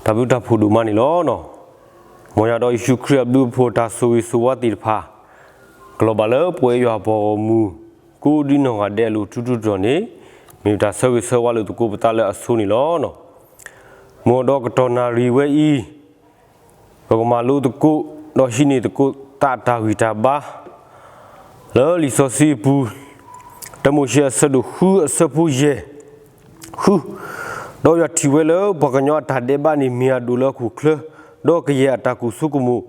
တၢ်ဘျုးတၢ်ဖှိၣ်ဒိၣ်မးန့ၣ်လီၤ. မ်ယွၤဒီးယ့ၣ်ၡူးခရံာ်အဘျုးအဖှိၣ် တၢ်ဆိၣ်ဂ့ၤဆိၣ်ဝါသ့ၣ်တဖၣ် ကလီၤဘၣ်လၢပဝဲယွၤပှၤဂီၢ်မုၢ် ကိးဒ်နီၢ်ဂၤဒဲးအလိၤထူထူတီၤန့ၣ် မ့ၢ်တၢ်ဆၢဂ့ၤဆၢဝါလိာ်သကိးပသးလၢအဆိန့ၣ်လီၤ. မုၢ်အဒီးကတီၢ်နၣ်ရံၣ်ဝဲအံၤ ပကမၤလိသကိး ဒီးဟံးန့ၢ်သကိးသးတၢ်ဂံၢ်တၢ်ဘါ လၢလံာ်စီဆှံအပူၤ တၢမိၤၡ့အဆၢဒိၣ်ဃုအဆၢဖိယဲၢ် ဃု, ဒီးယွၤထံၣ်ဝဲလၢပှၤကညီအတၢ်ဒဲးဘးန့ၣ် မ့ၢ်အဒိၣ်လၢအခိၣ်ချၢ, ဒီးကယဲၢ်အတၢ်ကိၢ်ဆိကမိၣ်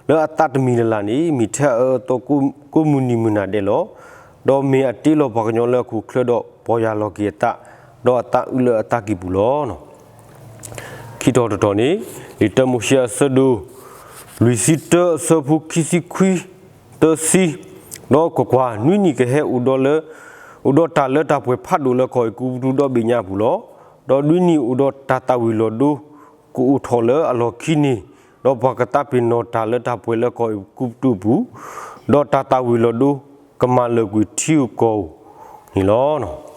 လၢအသးတမံၤလၢ်လၢ်န့ၣ် မ့ၢ်ထဲအအၢအသီကိးမုၢ်နံၤမုၢ်နၤဒဲးလီၤ. ဒီးမ့ၢ်အတ့လီၤပှၤကညီလၢအခိၣ်ချၢဒီး ပီၢ်ယၢ်လီၤက့ၤအသး, ဒီးအသးအုးလၢအသးကံၢ်ပူၤလီၤ. ခံတီၤတတီၤန့ၣ် လံာ်တၢမိၤၡ့အဆၢဒိၣ် လွံၢ်ဆံတၢအဆၢဖိခံဆံခွံ သၢဆံ, ဒီးကွၢ်ကွၢ်, နွံနံၣ်ကဟဲအိၣ်ဒီးလၢ အိၣ်ဒီးတၢ်လၢတၢ်ပှဲၤဖးဒိၣ်လၢကီၢ်အဲၤကူပတူးဒီဘ့ၣ်ညါအပူၤလီၤ. ဒီးနွံနံၣ်အိၣ်ဒီးတၢ်သၣ်ဝံၤလီၤဒိ ကအိၣ်ထီၣ်လၢအလီၢ်ခံန့ၣ်, ဒီးပှၤကသးပ့ၤနီၣ်တၢ်လၢတၢ်ပှဲၤလၢကီၢ်အဲၤကူပတူးအပူၤ, ဒီးတၢ်သၣ်ဝံၤလီၤဒိ ကမၤလၢာ်ကွံာ်ထံဧိၤကီၢ်ဧိၤန့ၣ်လီၤ.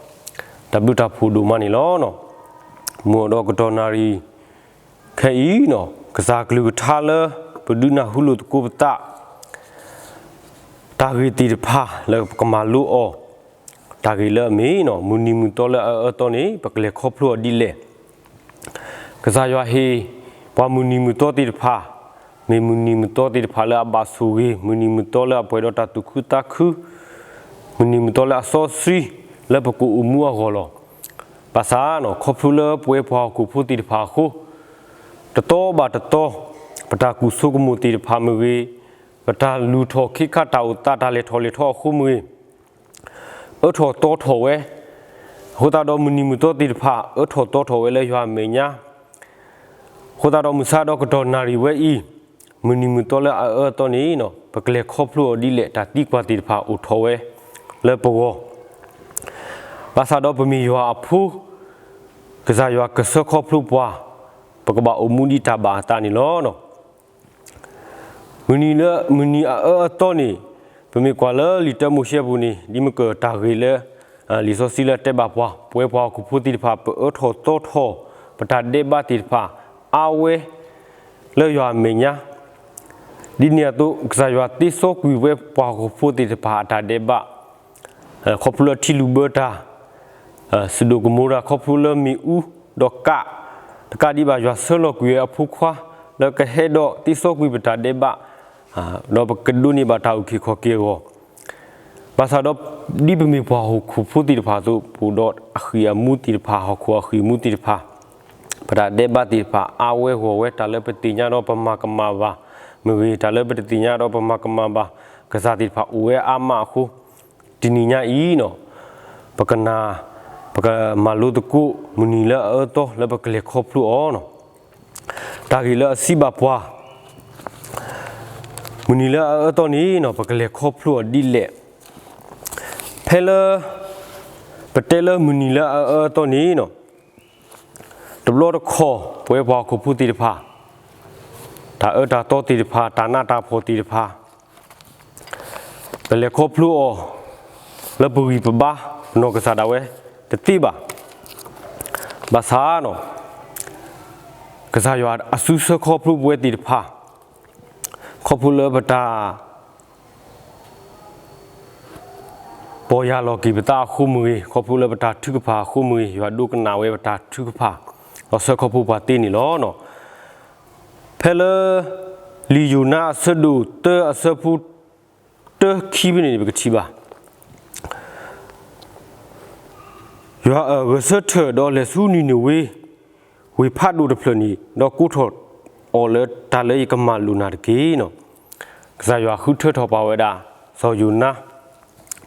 တၢ်ဘျုးတၢ်ဖှိၣ်ဒိၣ်မးန့ၣ်လီၤ. မုၢ်အဒီးကတီၢ်နၣ်ရံၣ် ခဲအံၤ ကစၢ်ကလုၢ်ကထါလၢ ပဒုးနၢ်ဟူလိာ်သကိးပသး တၢ်ဂ့ၢ်သ့ၣ်တဖၣ်လၢပကမၤလိအီၤ, တၢ်ဂ့ၢ်လၢအမ့ၢ် မုၢ်နံၤမုၢ်သီလၢအအၢအသီန့ၣ် ပကလဲၤခီဖျိအီၤဒ်လဲၣ်. ကစၢ်ယွၤဟ့ၣ် ပှၤမုၢ်နံၤမုၢ်သီသ့ၣ်တဖၣ်, မ့ၢ်မုၢ်နံၤမုၢ်သီသ့ၣ်တဖၣ်လၢအဘၣ်ဆိၣ်ဂ့ၤ, မုၢ်နံၤမုၢ်သီလၢအပှဲၤဒီးတၢ်သူၣ်ခုသးခု, မုၢ်နံၤမုၢ်သီလၢအစီဆှံ လၢပကအိၣ်မူအဂီၢ်လီၤ. ဘၣ်ဆၣ် ခီဖျိလၢပဝဲပှၤဟီၣ်ခိၣ်ဖိသ့ၣ်တဖၣ်အဃိ တသီဘၣ်တသီ ပတၢ်ကိၢ်ဆိကမိၣ်သ့ၣ်တဖၣ်မ့ၢ်ဂ့ၤ, ပတၢ်လုၢ်ထီၣ်ခ့ခါတၢ်အိၣ်သးတၢ်လဲၤထီၣ်လဲၤထီအဃိမ့ၢ်ဂ့ၤ, အၢထီၣ်သီထီၣ်ဝဲ, အဃိသတးဒီးမုၢ်နံၤမုၢ်သီသ့ၣ်တဖၣ် အၢထီၣ်သီထီၣ်ဝဲလၢယွၤအမဲာ်ညါ, အဃိသတးဒီးမုၢ်ဆါဒီးကတီၢ်နၣ်ရံၣ်ဝဲအံၤ, မုၢ်နံၤမုၢ်သီလၢအအၢအသီန့ၣ် ပကလဲၤခီဖျိအီၤဒ်လဲၣ် တၢ်သံကွၢ်သ့ၣ်တဖၣ်အိၣ်ထီၣ်ဝဲလၢပဂီၢ်. ဘၣ်ဆၣ်ဒီးပမ့ၢ်ယွၤအဖိ, ကစၢ်ယွၤကဆှၢခီဖျိပှၤ, ပကဘၣ်အိၣ်မူဒ်တၢ်ဘၣ်အသးန့ၣ်လီၤ. မုၢ်နံၤလၢ မုၢ်နံၤအအၢအသီန့ၣ်, ပမ့ၢ်ကွၢ်လၢလံာ်တၢမိၤၡ့အပူၤန့ၣ် ဒ်မ့ၢ်ကတၢ်ဂ့ၢ်လၢ လံာ်စီဆှံလၢအတဲဘၣ်ပှၤ, ပဝဲပှၤဟီၣ်ခိၣ်ဖိသ့ၣ်တဖၣ် ပအၢထီၣ်သီထီၣ် ပတၢ်ဒဲးဘးသ့ၣ်တဖၣ် အါဝဲ လၢယွၤအမဲာ်ညါ, ဒ်န့ၣ်အသိး ကစၢ်ယွၤသ့စီကွံာ်ဝဲပှၤဟီၣ်ခိၣ်ဖိသ့ၣ်တဖၣ်အတၢ်ဒဲးဘး ခီဖျိလၢထံလုၢ်ဘၢတၢ်, စဒိၣ်ကမိၤရၤ ခီဖျိလၢမ့ၣ်အူဒီးကး, တကးဒံးဘၣ်ယွၤဆှၢလီၤကွံာ်ဝဲအဖိခွါ လၢကဟဲဒီးသ့စီကွံာ်ပတၢ်ဒဲးဘး, ဒီးပကဒိးန့ၢ်ဘၣ်တၢ်အုၣ်က့ၤခီၣ်က့ၤအဂီၢ်, ဘၣ်ဆၣ်ဒီး ဒ်ပမ့ၢ်ပှၤဟီၣ်ခိၣ်ဖိသ့ၣ်တဖၣ်အသိး ပအိၣ်ဒီးအဃံၢ်အမူသ့ၣ်တဖၣ် ဟီၣ်ခိၣ်အဃံၢ်အမူသ့ၣ်တဖၣ်, ပတၢ်ဒဲးဘးသ့ၣ်တဖၣ် အါဝဲဂီၢ်ဝဲ တၢ်လၢပသ့ၣ်ညါဒီးပမၤကမၣ်ဘၣ်မ့ၢ်ဂ့ၤ, တၢ်လၢပတသ့ၣ်ညါဒီးပမၤကမၣ်ဘၣ် ကစၢ်သ့ၣ်တဖၣ်အိၣ်ဝဲအါမးအဃိ, တနံၤညါအံၤ ပကနၢ်, ပကမၤလိသကိး မုၢ်နံၤလၢအအၢအသီလၢပကလဲၤခီဖျိအီၤ, တၢ်ဂ့ၢ်လၢအစံးဘၣ်ပှၤ, မုၢ်နံၤလၢအအၢအသီန့ၣ် ပကလဲၤခီဖျိအီၤဒ်လဲၣ်. ဖဲလၢ ပတဲလၢမုၢ်နံၤလၢအအၢအသီန့ၣ် တဘျီတခီၣ် ပဝဲပှၤဟီၣ်ခိၣ်ဖိသ့ၣ်တဖၣ်, တၢ်အၢတၢ်သီသ့ၣ်တဖၣ် တၢ်နးတၢ်ဖှီၣ်သ့ၣ်တဖၣ် ပလဲၤခီဖျိအီၤ လၢပဂံၢ်ပဘါ ပနီၢ်ကစၢ်ဒၣ်ဝဲတသ့ဘၣ်. ဘၣ်ဆၣ် ကစၢ်ယွၤအစုဆၢခီဖျိပဝဲသ့ၣ်တဖၣ် ခီဖျိလၢပတၢ် ပီၢ်ယၢ်လီၤက့ၤပသးအဃိမ့ၢ်ဂ့ၤ, ခီဖျိလၢပတၢ်ထုကဖၣ်အဃိမ့ၢ်ဂ့ၤ, ယွၤဒိကနၣ်ဝဲပတၢ်ထုကဖၣ် ဒီးဆှၢခီဖျိပှၤသ့န့ၣ်လီၤ. ဖဲလၢ လံာ်ယိၤနါအဆၢဒိၣ်သၢအဆၢဖိ တၢ ခံဖဲန့ၣ်န့ၣ် ပကထံၣ်ဘၣ် ယွၤဧၢ, ဂဲၤဆၢထၢၣ်ဒီးလဲၤဆူနံၤနဝ့ ဝ့ၢ်ဖးဒိၣ်တဖျၢၣ်န့ၣ်, ဒီးကိးထီၣ်အီၤလၢတၢ်လၢယကမၤလိာ်နၤတက့ၢ်. ကစၢ်ယွၤဃုထၢထီၣ်ပာ်ဝဲဒၣ် စီၤယိၤနါ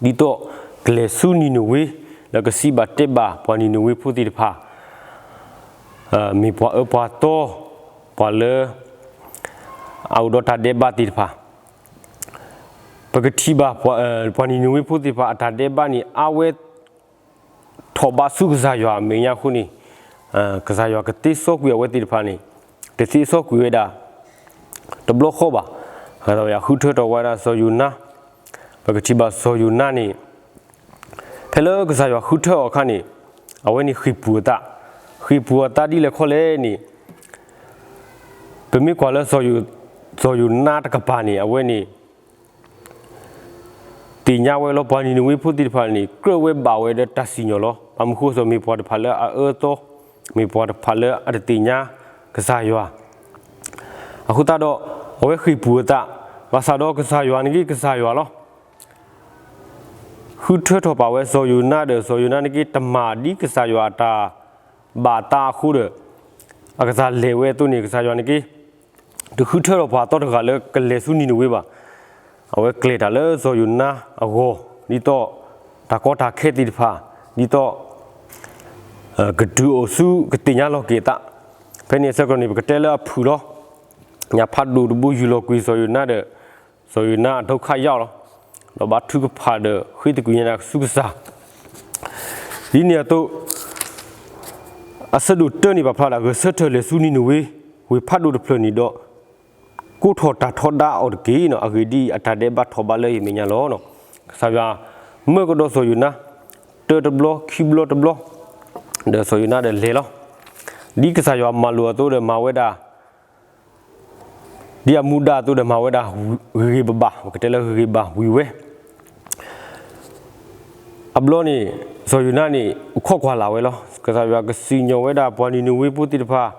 ဒ်သိးကလဲၤဆူနံၤနဝ့ လၢကစံးဘၣ်တဲဘၣ်ပှၤနံၤနဝ့ဖိသ့ၣ်တဖၣ် မ့ၢ်ပှၤအၢပှၤသီ, ပှၤလၢ အအိၣ်ဒီးတၢ်ဒဲးဘးသ့ၣ်တဖၣ် ပကထံၣ်ဘၣ် ပှၤနံၤနဝ့ဖိသ့ၣ်တဖၣ်အတၢ်ဒဲးဘးန့ၣ် အါဝဲ ထီၣ်ဘးဆူကစၢ်ယွၤအမဲာ်ညါအဃိန့ၣ်, ကစၢ်ယွၤကသ့စီကွံာ်အဝဲသ့ၣ်တဖၣ်န့ၣ် တသ့စီကွံာ်ဝဲဒၣ် တဘျီဃီဘၣ်. ကစၢ်ယွၤဃုထၢထီၣ်ဝဲဒၣ်စီၤယိၤနါ, ပကထံၣ်ဘၣ်စီၤယိၤနါန့ၣ် ဖဲလၢကစၢ်ယွၤဃုထၢအီၤအခါန့ၣ်, အဝဲန့ၣ်ဃ့ၢ်ပူၤအသး, ဃ့ၢ်ပူၤအသးဒ်လဲၣ်ခီလဲၣ်န့ၣ်, ပမ့ၢ်ကွၢ်လၢ စီၤယိၤနါတကပၤန့ၣ် အဝဲန့ၣ် သ့ၣ်ညါဝဲလီၤ ပှၤနံၤနဝ့ဖိသ့ၣ်တဖၣ်န့ၣ် ကြၢးဝဲဘၣ်ဝဲဒီးတၢ်စံၣ်ညီၣ်လီၤ. ဘၣ်မနုၤဃိ စီၤမ့ၢ်ပှၤတဖၣ်လၢအအၢအသီ, မ့ၢ်ပှၤတဖၣ်လၢအတသ့ၣ်ညါကစၢ်ယွၤ အဃိသတးဒီး အဝဲဃ့ၢ်ပူၤအသး, ဘၣ်ဆၣ်ဒီးကစၢ်ယွၤန့ၣ်က့ ကစၢ်ယွၤလီၤ. ဃုထၢထီၣ်ပာ်ဝဲစီၤယိၤနါဒီး စီၤယိၤနါန့ၣ်က့ တမၤဒ်ကစၢ်ယွၤအတၢ်ဘၣ်အသးအဃိဒီး အကစၢ်လဲၤဝဲအသိးန့ၣ် ကစၢ်ယွၤန့ၣ်က့ တဃုထၢထီၣ်ပှၤအသီတဂၤလၢကလဲၤဆူနံၤနဝ့ဘၣ်. အဝဲကျဲၤတၢ်လၢစီၤယိၤနါအဂီၢ် ဒ်သိးတၢ်ကီတၢ်ခဲသ့ၣ်တဖၣ် ဒ်သိး ကတုၤအိၣ်ဆူကသ့ၣ်ညါလီၤက့ၤအသး. ဖဲန့ၣ်အဆၢကတီၢ်န့ၣ် ပကတဲလၢအဖုၣ်လီၤ. ညၣ်ဖးဒိၣ်တဘိယူၢ်လီၤကွံာ်စီၤယိၤနါဒီး စီၤယိၤနါအဒုက္ခရောက်လီၤ. ဒီးဘါထုကဖၣ်ဒီးဃ့သကွံာ်ညါဒၣ်ဆူကစၢ်. ဒ်န့ၣ်အသိး အဆၢဒိၣ်တၢန့ၣ် ပာ်ဖျါဒၣ် ဂဲၤဆၢထၢၣ်လဲၤဆူနံၤနဝ့ ဝ့ၢ်ဖးဒိၣ်တဖျၢၣ်န့ၣ်ဒီး ကိးထီၣ်တၢ်ထီဒါအီၤတက့ၢ်. အဂ့ၢ်ဒ်အံၤ, အတၢ်ဒဲးဘးထီၣ်ဘးလၢယမဲာ်ညါလီၤ. ကစၢ်ယွၤမၢကဒီးစီၤယိၤနါ တၢတဘျီခံဘျီတဘျီ ဒီးစီၤယိၤနါဒီးလဲၤလီၤ. ဒ်ကစၢ်ယွၤမၤလိာ်အသိးဒီးမၤဝဲဒၣ် ဒ်အမူဒါအသိးဒီးမၤဝဲဒၣ်ဂ့ၤဂ့ၤဘၣ်ဘၣ်, ပကတဲလၢဂ့ၤဂ့ၤဘၣ်ဝံၤဝဲ အဘျီန့ၣ် စီၤယိၤနါန့ၣ် အိၣ်ခိးကွၢ်လၢ်ဝဲလီၤ. ကစၢ်ယွၤကစံၣ်ညီၣ်ဝဲဒၣ်ပှၤနံၤနဝ့ဖိသ့ၣ်တဖၣ်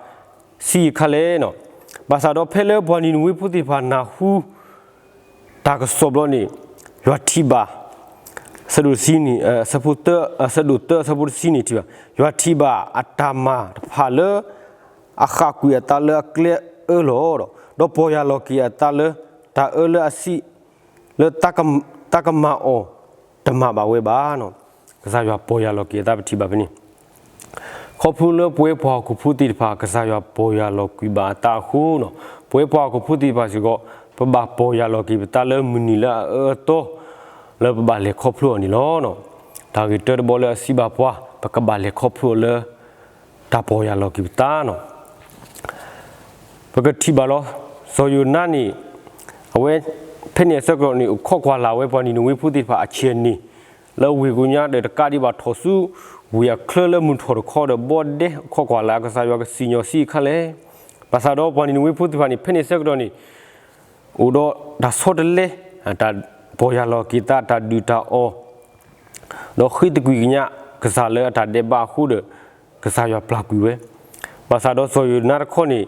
ဆံးယံာ်ခါလဲၣ်နီၤ. ဘၣ်ဆၣ်ဒီးဖဲလၢပှၤနံၤနဝ့ဖိသ့ၣ်တဖၣ်နၢ်ဟူ တၢ်ကစီၣ်ဘျီန့ၣ် ယွၤထံၣ်ဘၣ် ဆၢဒိၣ်တဆံန့ၣ် ဆၢဖိသၢ ဆၢဒိၣ်သၢ ဆၢဖိတဆံန့ၣ်ထံၣ်ဘၣ်, ယွၤထံၣ်ဘၣ်အတၢ်မၤတဖၣ်လၢ အဃၣ်ကွံာ်အသးလၢအကျဲအၢလီၤဒီး ဒီးပီၢ်ယၢ်လီၤက့ၤအသးလၢ တၢ်အၢလၢအဆံး လၢ တၢ်ကမၤအီၤတမၤဘၣ်ဝဲဘၣ်နီၤ. ကစၢ်ယွၤပီၢ်ယၢ်လီၤက့ၤအသး ပထံၣ်ဘၣ်ဖဲန့ၣ် ခီဖျိလၢပဝဲပှၤဟီၣ်ခိၣ်ဖိသ့ၣ်တဖၣ် ကစၢ်ယွၤပီၢ်ယၢ်လီၤကွံာ်ဘၣ်အသးအဃိနီၤ, ပဝဲပှၤဟီၣ်ခိၣ်ဖိသ့ၣ်တဖၣ်စ့ၢ်ကီး ပဘၣ်ပီၢ်ယၢ်လီၤက့ၤပသးလၢမုၢ်နံၤလၢအအၢအသီ လၢပဘၣ်လဲၤခီဖျိအီၤန့ၣ်လီၤ. တၢ်ဂ့ၢ်တၢတဘီလၢအစံးဘၣ်ပှၤ ပကဘၣ်လဲၤခီဖျိအီၤလၢ တၢ်ပီၢ်ယၢ်လီၤက့ၤပသးနီၤ. ပကထံၣ်ဘၣ်လီၤ. စီၤယိၤနါန့ၣ် အဝဲ ဖဲန့ၣ်အဆၢကတီၢ်န့ၣ် အိၣ်ခိးကွၢ်လၢ်ဝဲပှၤနံၤနဝ့ဖိသ့ၣ်တဖၣ်အဆံးအန့ၣ် လၢဝ့ၢ်ကိညါဒီးတကးဒံးဘၣ်ထီၣ်ဆူ ဝ့ၢ်အချၢလၢမုၢ်ထီၣ်တခီဒီးဘီဒဲ အိၣ်ခိးကွၢ်လၢ် ကစၢ်ယွၤကစံၣ်ညီၣ်ဆံးအခါလဲၣ်. ဘၣ်ဆၣ်ဒီးပှၤနံၤနဝ့ဖိသ့ၣ်တဖၣ်န့ၣ် ဖဲန့ၣ်အဆၢကတီၢ်န့ၣ် အိၣ်ဒီးတၢ်ဆီတလဲ တၢ်ပီၢ်ယၢ်လီၤက့ၤသး တၢ်ဒုၣ်တၢ်အီၣ် ဒီးဃ့သကွံာ်ကညးကစၢ်လၢအတၢ်ဒဲးဘးအဃိဒီး ကစၢ်ယွၤပျၢ်ကွံာ်ဝဲ. ဘၣ်ဆၣ်ဒီးစီၤယိၤနါတခီန့ၣ်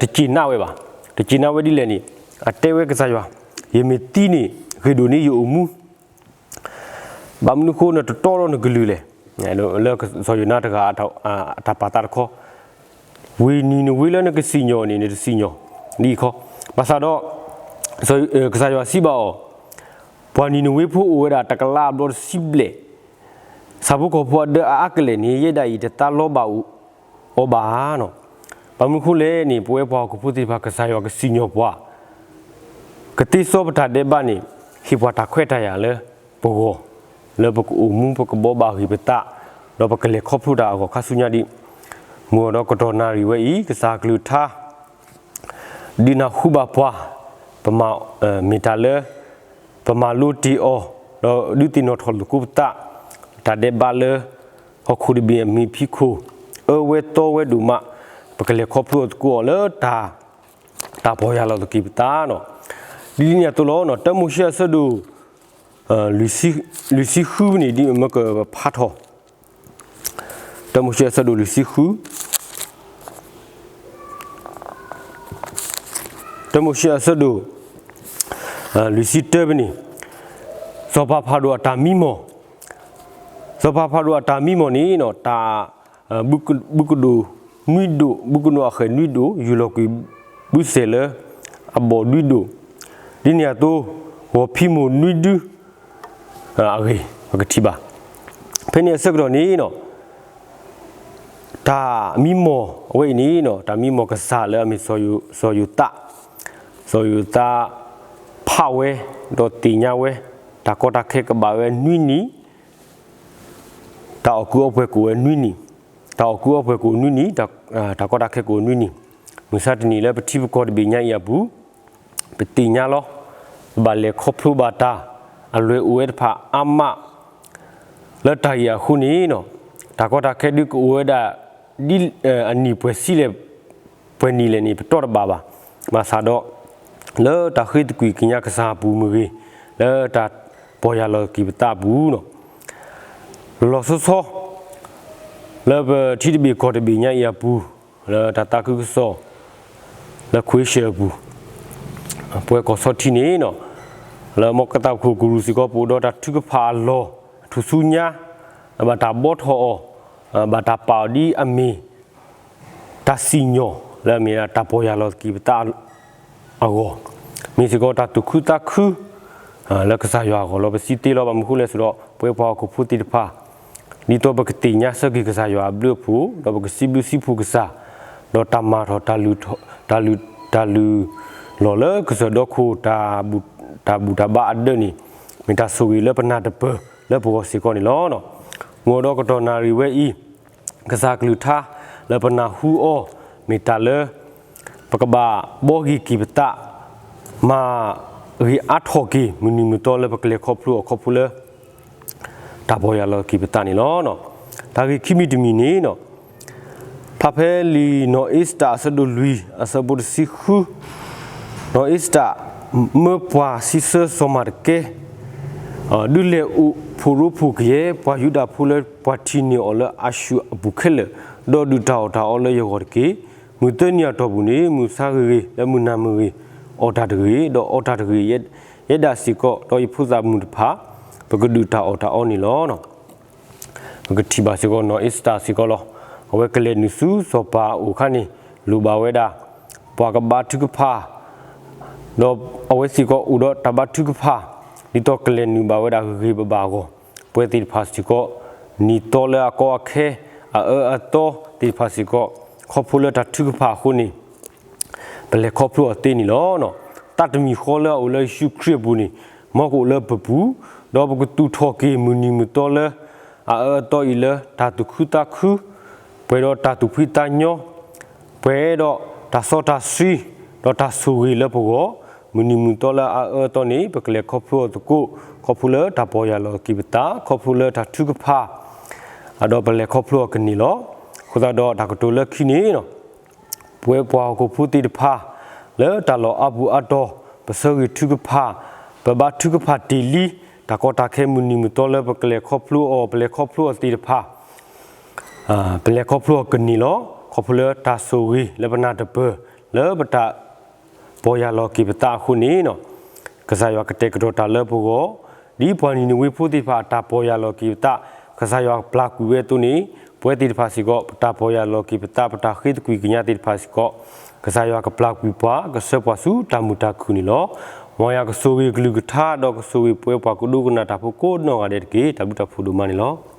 တစံးနးဝဲဘၣ်. တစံးနးဝဲဒ်လဲၣ်န့ၣ် အတဲဝဲကစၢ်ယွၤ, ယမ့ၢ်သံန့ၣ် ဂ့ၤဒိၣ်န့ၢ်ယအိၣ်မူ ဘၣ်မနုၤဃိနတတီဒီးနကလုၢ်လဲၣ်. လၢစီၤယိၤနါတဂၤအတၢ်ပာ်သးတခီ, ဝ့ၢ်နံၤနဝ့လၢနကစံၣ်ညီၣ်န့ၣ် နတစံၣ်ညီၣ်ဒ်အံၤခီ. ဘၣ်ဆၣ်ဒီး ကစၢ်ယွၤစံးဘၣ်အီၤ, ပှၤနံၤနဝ့ဖိအိၣ်ဝဲဒၣ်တကလးအဘျီတဆံဘျဲၣ်, ဆၣ်ဖိကီၢ်ဖိအဒၢအအါကလဲာ်န့ၣ် ယဲဒၣ်အံၤတသးလီဘၣ်အီၤဘၣ်နီၤ. ဘၣ်မနုၤဃိလဲၣ်န့ၣ် ပဝဲပှၤဟီၣ်ခိၣ်ဖိသ့ၣ်တဖၣ် ကစၢ်ယွၤကစံၣ်ညီၣ်ပှၤ ကသ့စီပတၢ်ဒဲးဘးန့ၣ် ဟ့ၣ်ပှၤတၢ်ခွဲးတၢ်ယာ်လၢပဂီၢ်, လၢပကအိၣ်မူ ပကဘီဘၣ်ဂ့ၤပသး, ဒီးပကလဲၤခီဖျိတၢ်အဂီၢ်ခါဆူညါဒံး. မုၢ်ဂီၤဒီးကတီၢ်နၣ်ရံၣ်ဝဲအံၤ ကစၢ်ကလုၢ်ကထါ ဒုးနၢ်ဟူဘၣ်ပှၤ, ပမၤ မ့ၢ်တၢ်လၢ ပမၤလိတ့ၢ်အီၤ, ဒီးဒုးသ့ၣ်နီၣ်ထီၣ်လိာ်ကိးပသး, တၢ်ဒဲးဘးလၢ ဟီၣ်ခိၣ်တဘ့ၣ်အမံၤဖံးခိၣ် အၢဝဲသီဝဲဒိၣ်မး, ပကလဲၤခီဖျိအီၤသကိးအီၤလၢတၢ် တၢ်ပီၢ်ယၢ်လီၤသက့ၤပသးနီၤ. ဒ်န့ၣ်အသိးလီၤနီၤ, တၢမိၤၡ့အဆၢဒိၣ် လွံၢ်ဆံဃုန့ၣ် ဒ်မ့ၢ်ကဖးထီၣ်, တၢမိၤၡ့အဆၢဒိၣ်လွံၢ်ဆံဃု, တၢမိၤၡ့အဆၢဒိၣ် လွံၢ်ဆံတၢဖဲန့ၣ်, စီၤပၤဖၤရိၤအတၢ်မံမီၢ်, စီၤပၤဖၤရိၤအတၢ်မံမီၢ်န့ၣ်နီၤ, တၢ် ဘုကဒိၣ်နွံဒိၣ်, ဘုကနိၣ်အဃဲၣ်နွံဒိၣ် ယူၢ်လီၤကွံာ်ဘုစဲးလၢအဘီၣ်နွံဒိၣ်, ဒ်န့ၣ်အသိး ဂီၤဖံးမိၢ်နွံဒု အဂ့ၢ် ပကထံၣ်ဘၣ်. ဖဲန့ၣ်အဆၢကတီၢ်န့ၣ်နီၤ, တၢ်မံမီၢ်အဝဲအံၤန့ၣ်နီၤ, တၢ်မံမီၢ်ကစၢ်လၢအမ့ၢ်စီၤယိၤသး, စီၤယိၤသးဖးဝဲ ဒီးသ့ၣ်ညါဝဲ တၢ်ကီတၢ်ခဲကဘၣ်ဝဲနွံနံၣ်, တၢ်အီၣ်ကုးအီပှဲၤကအိၣ်ဝဲနွံနံၣ်, တၢ်အီၣ်ကုးအီပှဲၤကအိၣ်နွံနံၣ်, တၢ်ကီတၢ်ခဲကအိၣ်နွံနံၣ်, မုၢ်ဆါတနံၤလၢပထံပကီၢ်တဘ့ၣ်ညါအံၤအပူၤ ပသ့ၣ်ညါလီၤ. ပဘၣ်လဲၤခီဖျိဘၣ်တၢ်အလွဲၢ်အိၣ်ဝဲတဖၣ်အါမး လၢတၢ်ဂ့ၢ်အဃိန့ၣ်နီၤ, တၢ်ကီတၢ်ခဲဒုးကအိၣ်ဝဲဒၣ် ဒ်အနံၣ်ပှဲၤဆံလဲၣ် ပှဲၤနံၤလဲၣ်န့ၣ် ပတီၢ်တဘၣ်ဘၣ်. ဘၣ်ဆၣ်ဒီး လၢတၢ်ဃ့သကွံာ်ကညးကစၢ်အပူၤမ့ၢ်ဂ့ၤ, လၢတၢ်ပီၢ်ယၢ်လီၤက့ၤပသးအပူၤနီၤ, လီၤဆီဆီ လၢပထံတဘ့ၣ်ကီၢ်တဘ့ၣ်ညါအံၤအပူၤ, လၢတၢ်သးခုကစီၣ် လၢခွ့ၡၢၣ်အပူၤ, ပဝဲကီၢ်ဆီထံးန့ၣ်နီၤ, လၢမီၢ်ကသးခိၣ်ကရူၢ်စ့ၢ်ကီး ပအိၣ်ဒီးတၢ်ထုကဖၣ်အလီၢ် ထူၣ်ဆူညါ, ဘၣ်တၢ်ဘှီထီၣ်အီၤ, ဘၣ်တၢ်ပာ်အီၤဒ်အမ့ၢ် တၢ်စံၣ်ညီၣ် လၢအမ့ၢ်ဒၣ်တၢ်ပီၢ်ယၢ်လီၤက့ၤပသးအဂီၢ်, မ့ၢ်စ့ၢ်ကီးတၢ်သူၣ်ခုသးခု လၢကစၢ်ယွၤအဂီၢ်လီၤ. ပစံးတ့ၢ်လီၤ ဘၣ်မနုၤဃိလဲၣ်ဆိုတော့ ပဝဲပှၤဟီၣ်ခိၣ်ဖိသ့ၣ်တဖၣ် ဒ်သိးပကသ့ၣ်ညါဆၢက့ၤကစၢ်ယွၤအဘျုးအဖှိၣ် ဒီးပကစံးဘျုးစံးဖှိၣ်ကစၢ်, ဒီးတၢ်မၤထီၣ် တၢ်လုၢ် တၢ်လုၢ်လီၢ်လၢကစၢၢ်ဒီခိၣ် တၢ်ဘူၣ်တၢ်ဘါအဒၢးန့ၣ် မ့ၢ်တၢ်ဆိၣ်ဂ့ၤလၢပနၢ်တပၢၢ်လၢပဂီၢ်စ့ၢ်ကီးန့ၣ်လီၤ. မ့ၢ်ဒီးကတီၢ်နၣ်ရံၣ်ဝဲအံၤ ကစၢ်ကလုၢ်ကထါ လၢပနၢ်ဟူအီၤ မ့ၢ်တၢ်လၢ ပကဘၣ်ဘှီဂ့ၤက့ၤပသး မၤဂ့ၤအါထီၣ်က့ၤ မုၢ်နံၤမုၢ်သီလၢပကလဲၤခီဖျိအီၤခီဖျိလၢ တၢ်ပီၢ်ယၢ်လီၤက့ၤပသးန့ၣ်လီၤ. တၢ်ဂ့ၢ်ခံမံၤတမံၤန့ၣ် ဖျါဖဲလံာ်နီၢ်အ့စတၢ်အဆၢဒိၣ်လွံၢ် အဆၢဖိတဆံဃု, နီၢ်အ့စတၢ် မၢပှၤစံးဆၢစီၤမၤတကဲ ဒုးလဲၤအိၣ်ဖှိၣ်ရိဖှိၣ်ကယဲၢ် ပှၤယူဒၤဖိလၢပှၤထံၣ်န့ၢ်အီၤလၢအၤၡူၢ်အပူၤခဲလၢာ်, ဒီးဒုၣ်တၢ်အီၣ်တၢ်အီလၢယဂီၢ်တက့ၢ်. မုၢ်သၢနံၤအတီၢ်ပူၤန့ၣ် မုၢ်ဆါဂ့ၤဂ့ၤ လၢမုၢ်နၤမ့ၢ်ဂ့ၤ, အီၣ်တၢ်တဂ့ၤ, ဒီးအီတၢ်တဂ့ၤ, ယဲဒၣ်စ့ၢ်ကီး ဒီးယဖိသၣ်မုၣ်တဖၣ် ပကဒုၣ်တၢ်အီၣ်တၢ်အီန့ၣ်လီၤ. ပကထံၣ်ဘၣ်စ့ၢ်ကီး နီၢ်အ့စတၢ်စ့ၢ်ကီးလီၤ. အဝဲကလဲၤနုာ်ဆူစီၤပၤအအိၣ်အခါန့ၣ် လိၣ်ဘၣ်ဝဲဒၣ် ပှၤကဘါထုကဖၣ်, ဒီးအဝဲစ့ၢ်ကီးအိၣ်ဒီးတၢ်ဘါထုကဖၣ်, ဒ်သိးကလဲၤနုာ်ဘၣ်ဝဲဒၣ်ဂ့ၤဂ့ၤဘၣ်ဘၣ်အဂီၢ်, ပဝဲသ့ၣ်တဖၣ်စ့ၢ်ကီး နံၣ်သီလၢအကီအခဲ အအၢအသီသ့ၣ်တဖၣ်စ့ၢ်ကီး ခီဖျိလၢတၢ်ထုကဖၣ်အဃိန့ၣ် ပလဲၤခီဖျိအီၤသ့န့ၣ်လီၤ. တၢ်တမံၤဃီလၢအအိၣ်လၢယ့ၣ်ၡူးခရံာ်အပူၤန့ၣ် မ်ကအိၣ်လၢပပူၤ, ဒီးပကသူၣ်ထီၣ်က့ၤမုၢ်နံၤမုၢ်သီလၢ အအၢအသီအံၤလၢတၢ်သူၣ်ခုသးခု, ပှဲၤဒီးတၢ်သူၣ်ဖှံသးညီ, ပှဲၤဒီးတၢ်စီတၢ်ဆှံ, ဒီးတၢ်ဆိၣ်ဂ့ၤလၢပဂီၢ်, မုၢ်နံၤမုၢ်သီလၢအအၢအသီန့ၣ် ပကလဲၤခီဖျိအီၤသကိး, ခီဖျိလၢတၢ်ပီၢ်ယၢ်လီၤက့ၤပသး, ခီဖျိလၢတၢ်ထုကဖၣ် ဒီးပလဲၤခီဖျိအီၤကန့ၢ်လီၤ. အဃိသတးဒီးတၢ်ကတိၤလၢခံန့ၣ် ပဝဲပှၤဟီၣ်ခိၣ်ဖိသ့ၣ်တဖၣ် လၢတၢ်လီၢ်အါပူၤအါတီၤ ပဆၢဂ့ၤထုကဖၣ်, ပဘါထုကဖၣ်တ့ၢ်လံ တၢ်ကီတၢ်ခဲမုၢ်နံၤမုၢ်သီလၢပကလဲၤခီဖျိအီၤ ပလဲၤခီဖျိအီၤသ့ၣ်တဖၣ် ပလဲၤခီဖျိအီၤကန့ၢ်လီၤ. ခီဖျိလၢတၢ်ဆိၣ်ဂ့ၤလၢပနၢ်တပၢၢ် လၢပတၢ်ပီၢ်ယၢ်လီၤက့ၤပသးအဃိန့ၣ် ကစၢ်ယွၤကတဲာ်ကတီၤတၢ်လၢပဂီၢ်, ဒ်ပှၤနံၤနဝ့ဖိသ့ၣ်တဖၣ်အတၢ်ပီၢ်ယၢ်လီၤက့ၤပသး ကစၢ်ယွၤပျၢ်ကွံာ်ဝဲအသိးန့ၣ် ပဝဲသ့ၣ်တဖၣ်စ့ၢ်ကီး ပတၢ်ပီၢ်ယၢ်လီၤက့ၤပသး ပတၢ်ဃ့သကွံာ်ကညးသ့ၣ်တဖၣ်စ့ၢ်ကီး ကစၢ်ယွၤကပျၢ်ကွံာ်ပှၤ ကဆှၢပှၤဆူတၢ်မုာ်တၢ်ခုၣ်န့ၣ်လီၤ. မ်ယွၤကဆိၣ်ဂ့ၤကလုၢ်ကထါ ဒီးကဆိၣ်ဂ့ၤပဝဲပှၤကဒိကနၣ်တၢ်ဖိကိးနီၢ်ဂၤဒဲးတက့ၢ်. တၢ်ဘျုးတၢ်ဖှိၣ်ဒိၣ်မးန့ၣ်လီၤ.